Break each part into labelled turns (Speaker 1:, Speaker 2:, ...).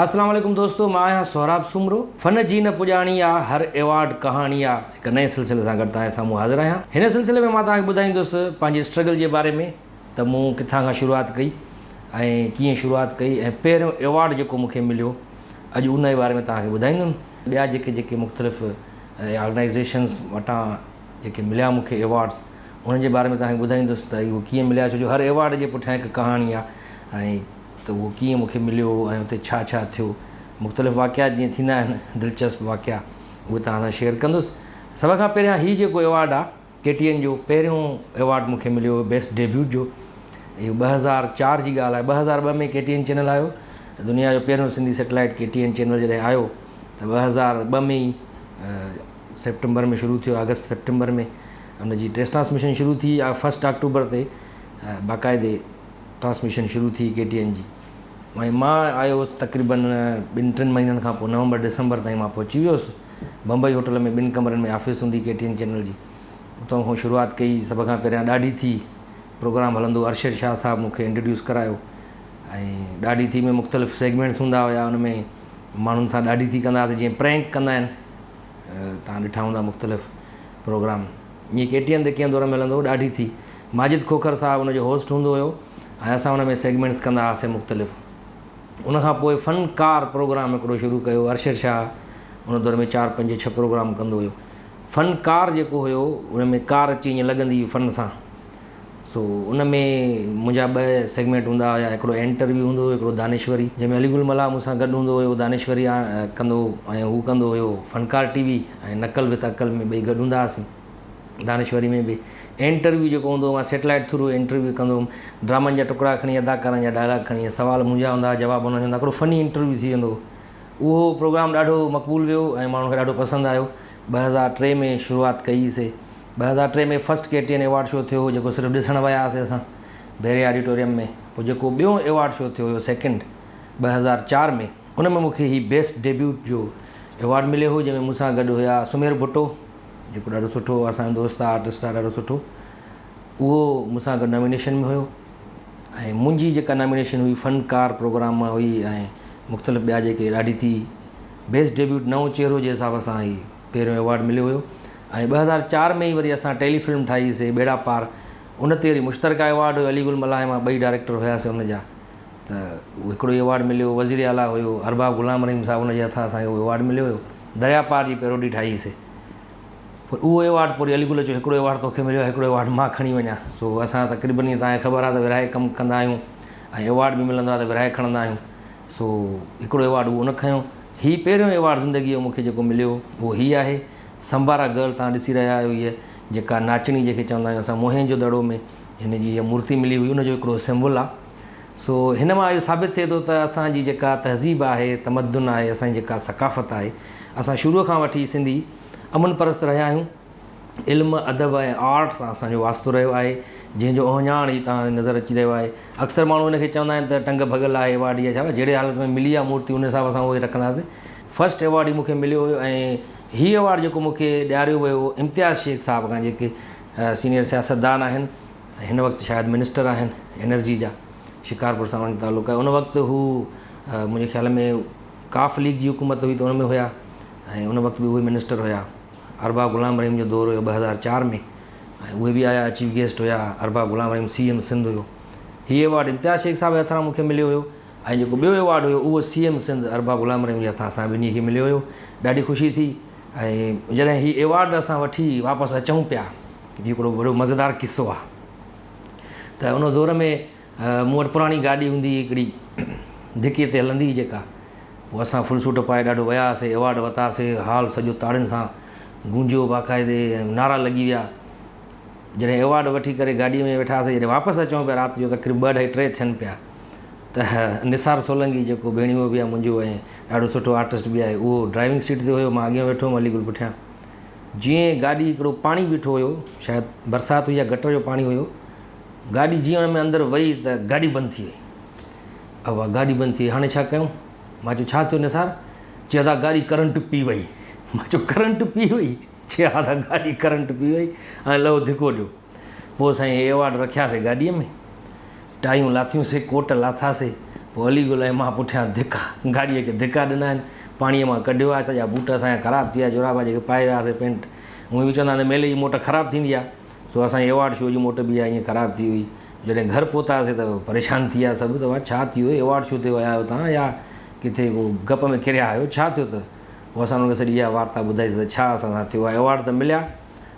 Speaker 1: اسلام عليڪم دوستو مان آهيان سهراب سومرو فن جي نه پڄاڻي آ هر ايوارڊ ڪهاڻي آ هڪ نئين سلسلي سان گڏ توهان جي سامهون حاضر آهيان هن سلسلي ۾ مان توهان کي ٻڌائيندس پنهنجي اسٽرگل جي باري ۾ ته مون ڪٿان کان شروعات ڪئي ۽ ڪيئن شروعات ڪئي ۽ پهريون ايوارڊ جيڪو مون کي مليو اڄ ان جي باري ۾ توهان کي ٻڌائيندم ٻيا جيڪي جيڪي مختلف آرگنائيزيشنس وٽان جيڪي مليا مون کي ايوارڊس انهن جي باري ۾ توهان کي ٻڌائيندس ته اهو ڪيئن مليا ڇو جو هر ايوارڊ جي پٺيان هڪ ڪهاڻي آ ۽ ته اهو ڪيئن مون کي مليو ۽ اتي ڇا ڇا ٿيو، مختلف واقعا جيئن ٿيندا آهن دلچسپ واقعا اهي توهان سان شيئر ڪندس. سڀ کان پهريان هي جيڪو ايوارڊ آ ڪي ٽي اين جو پهريون ايوارڊ مون کي مليو هو بيسٽ ڊيبيوٽ جو اهو 2004 جي ڳالهه آهي 2002 ۾ ڪي ٽي اين چينل آيو دنيا جو پهريون Sindhi satellite K T N channel جڏهن آيو ته 2002 ۾ ئي سيپٽمبر ۾ شروع ٿيو آگسٽ سيپٽمبر ۾ ان جي ٽيسٽ ٽرانسميشن شروع ٿي فرسٽ آڪٽوبر تي باقاعدي ٽرانسميشن شروع ٿي ڪي ٽي اين جي ۽ مان آيو هوس تقريبن ٻن ٽن مهينن کان پوء نومبر ڊسمبر تائين مان پهچي ويو هوس بمبئي هوٽل ۾ ٻن ڪمرن ۾ آفيس هوندي ڪي ٽي اين چينل جي اتان کان شروعات ڪئي سڀ کان پهريان ڏاڍي ٿي پروگرام هلندو ارشد شاهه صاحب مون کي انٽروڊيوس ڪرايو ۽ ڏاڍي ٿي ۾ مختلف سيگمينٽس هوندا هيا ان ۾ ماڻهن سان ڏاڍي ٿي ڪندا هئاسين جيئن پرينڪ ڪندا آهن تان ڏٺا هوندا مختلف پروگرام ائين ڪي ٽي اين تي ڪنهن دور ۾ هلندو هو ڏاڍي ٿي ماجد کوکر صاحب ان جو هوسٽ هوندو هيو ۽ اسان ان ۾ سيگمينٽس ڪندا هئاسين مختلف ان کان پوء فنڪار پروگرام هڪڙو شروع ڪيو ارشد شاهه ان دور ۾ چار پنج ڇهه پروگرام ڪندو هيو فنڪار جيڪو هيو ان ۾ ڪار اچي ائين لڳندي هئي فن سان سو ان ۾ منهنجا ٻه سيگمينٽ هوندا هيا هڪڙو انٽرويو هوندو هيو هڪڙو دانشوري جنهن ۾ علي گل ملاح مون سان گڏ هوندو هيو دانشوري ڪندو ۽ هو ڪندو هيو فنڪار ٽي وي ۽ نقل وٿ عقل ۾ ٻئي گڏ هوندا هئاسين دانشوري ۾ به انٽرويو جيڪو هوندو هو مان سيٽلائيٽ ٿرو انٽرويو ڪندو هوم ڊرامن جا ٽڪڙا کڻي اداڪارن جا ڊائلاگ کڻي سوال منهنجا هوندا هئا جواب انهن جا هوندا هڪڙو فني انٽرويو ٿي ويندو هو اهو پروگرام ڏاڍو مقبول ويو ۽ ماڻهن کي ڏاڍو پسند آيو 2003 ۾ شروعات ڪئي سي 2003 ۾ first K T N award show ٿيو هو جيڪو صرف ڏسڻ ويا هئاسين اسان بحريه آڊيٽوريم ۾ پوء جيڪو ٻيو ايوارڊ شو ٿيو هيو سيڪنڊ 2004 ۾ ان ۾ مون کي هي بيسٽ ڊيبيوٽ جو ايوارڊ مليو هو جنهن ۾ مون سان گڏ هيا سمير ڀٽو جيڪو ڏاڍو سٺو اسان جو دوست آهي آرٽسٽ آهي ڏاڍو سٺو اهو مون سان گڏ نامينيشن ۾ هيو ۽ منهنجي جيڪا نامينيشن هئي فنڪار پروگرام مان هئي ۽ مختلف ٻيا جيڪي ڏاڍي ٿي بيسٽ ڊيبيوٽ نئون چهرو جي حساب سان هي پهريون ايوارڊ مليو هيو ۽ 2004 ۾ ئي وري اسان ٽيلي فلم ٺاهي سي ٻيڙا پار ان تي وري مشترڪه ايوارڊ هيو علي گل ملاح ۽ مان ٻئي ڊائريڪٽر هياسي ان جا ته هڪڙو ئي ايوارڊ مليو وزير اعليٰ هيو ارباب غلام رحيم صاحب ان جي هٿان اسان کي اهو ايوارڊ مليو هيو دريا پار جي پيروڊي ٺاهي سي پوء اهو ايوارڊ پوء علي گل چيو هڪڙو ايوارڊ توکي مليو آهي هڪڙو ايوارڊ مان کڻي وڃان سو اسان تقريبن ائين توهان کي خبر آهي ته ورهائي ڪم ڪندا آهيون ۽ ايوارڊ به ملندو آهي ته ورهائي کڻندا آهيون سو هڪڙو ايوارڊ اهو نه کنيو. هي پهريون ايوارڊ زندگيء جو مون کي جيڪو مليو اهو هي آهي. سمبارا گرل توهان ڏسي رهيا آهيو هيء جيڪا ناچڻي جنهن کي چوندا آهيون اسان موهين جو دڙو ۾ هن جي هيء مورتي ملي هئي ان جو هڪڙو سمبل آهي. سو هن مان اهو ثابت ٿئي ٿو ته اسان جي جيڪا تهذيب آهي، تمدن آهي، اسان جي جيڪا ثقافت آهي، اسان شروع کان وٺي سنڌي امن پرست رهيا آهيون. علم، ادب ۽ آرٽ سان اسان جو واسطو رهيو آهي، جنهن جو اهڃاڻ هي توهان کي نظر اچي رهيو آهي. اڪثر ماڻهو ان کي چوندا آهن ته ٽنگ ڀڳل آهي ايوارڊ يا ڇا، جهڙي حالت ۾ ملي آهي مورتي ان حساب سان اهو ئي رکنداسين. فرسٽ ايوارڊ هي مون کي مليو هيو ۽ هي ايوارڊ جيڪو مون کي ڏياريو ويو هو امتياز شيخ صاحب کان جيڪي سينيئر سياستدان آهن ۽ هن وقت شايد منسٽر آهن انرجي جا شڪارپور سان انهن جو تعلق آهي ان وقت هو منهنجي خيال ۾ قاف ليگ جي حڪومت هئي ته ان ۾ هيا ۽ ان وقت به اهي منسٽر هيا. ارباب غلام رحيم جو دور هيو 2004 ۾ ۽ اهي به آيا چيف گيسٽ هيا ارباب غلام رحيم سي ايم سنڌ هيو هي ايوارڊ امتياز شيخ صاحب جي هٿان مون کي مليو هيو ۽ جيڪو ٻيو ايوارڊ هيو اهو سي ايم سنڌ ارباب غلام رحيم جي هٿان اسان ٻنهي کي مليو هيو ڏاڍي خوشي ٿي ۽ جڏهن هي ايوارڊ اسان وٺي واپس اچون پيا هي هڪڙو وڏو مزيدار قصو آهي ته ان دور ۾ مون وٽ پراڻي گاڏي هوندي هئي هڪڙي ڌڪي تي هلندي هئي جيڪا پوء اسان فل سوٽ پائي ڏاڍو وياسي ايوارڊ ورتاسي هال سڄو تاڙين سان گونجيو باقاعدي ۽ نعرا لڳي ويا جڏهن ايوارڊ وٺي ڪري گاڏي ۾ ويٺاسي جڏهن واپس اچون پيا رات جو تقريبن ٻه اڍائي ٽي ٿين پيا ته نثار سولنگي جيڪو ڀيڻيو به آهي منهنجو ۽ ڏاڍو سٺو آرٽسٽ به آهي اهو ڊرائيونگ سيٽ تي هيو مان اڳيان ويٺو هيم علي گل پٺيان جيئن گاڏي هڪڙو پاڻي بيٺو هيو شايد برسات هئي يا گٽر جو پاڻي هيو گاڏي جيئن ان ۾ اندر وئي ته گاڏي بند ٿي وئي. ابا گاڏي بند ٿي وئي هاڻي ڇا ڪيون؟ مان چيو ڇا ٿيو نثار؟ چي ادا گاڏي ڪرنٽ پي وئي. مان چيو ڪرنٽ پي وئي؟ چي ها ادا گاڏي ڪرنٽ پي وئي هاڻي لهو ڌڪو ڏيو. پوء سائين ايوارڊ رکياسي گاڏيء ۾ ٽايون لاٿيون سي ڪوٽ لاٿاسي پوء علي گل ۽ مان پٺيان ڌڪا گاڏيء کي ڌڪا ڏنا آهن، پاڻيء مان ڪڍيو آهي، سڄا بوٽ اسان جا خراب ٿي ويا، جورابا جيڪي پائي وياسي پينٽ هونئن به چوندا آهن ته ميلي جي موٽ خراب ٿيندي آهي، سو اسان جي ايوارڊ شو جي موٽ به اها ائين خراب ٿي هئي. جڏهن گهر پهتاسي ته پريشان ٿي ويا سڀ ته وا ڇا ٿي ويو ايوارڊ شو تي ويا آهيو توهان يا ڪٿي ڪو گپ ۾ ڪريا آهيو ڇا ٿيو ته پوء اسان انهن کي سڄي اها وارتا ٻڌائي ته ڇا اسان سان ٿيو آهي ايوارڊ ته مليا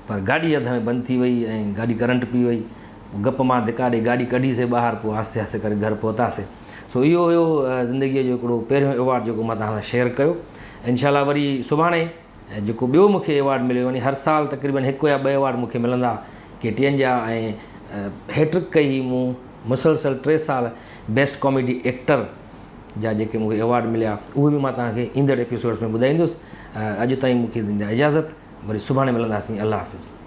Speaker 1: پر گاڏي اڌ ۾ بند ٿي وئي ۽ گاڏي ڪرنٽ پي وئي پوء گپ مان ڌڪا ڏئي گاڏي ڪڍيسي ٻاهر پوء آهستي آهستي ڪري گهر پهتاسي سو اهو هيو زندگيء جو هڪڙو پهريون ايوارڊ جيڪو مان توهان سان شيئر ڪيو انشاء الله وري سڀاڻي ۽ جيڪو ٻيو مون کي ايوارڊ مليو يعني هر سال تقريبن هڪ يا ٻه ايوارڊ مون کي ملندا ڪي ٽي اين جا ۽ هيٽرڪ ڪئي هئي مون مسلسل ٽي سال بيسٽ ڪاميڊي ايڪٽر جا جيڪي مون کي ايوارڊ مليا اهي به مان توهان کي ايندڙ ايپيسوڊس ۾ ٻڌائيندس اڄ تائين مون کي ڏيندا اجازت وري سڀاڻي ملنداسين الله حافظ.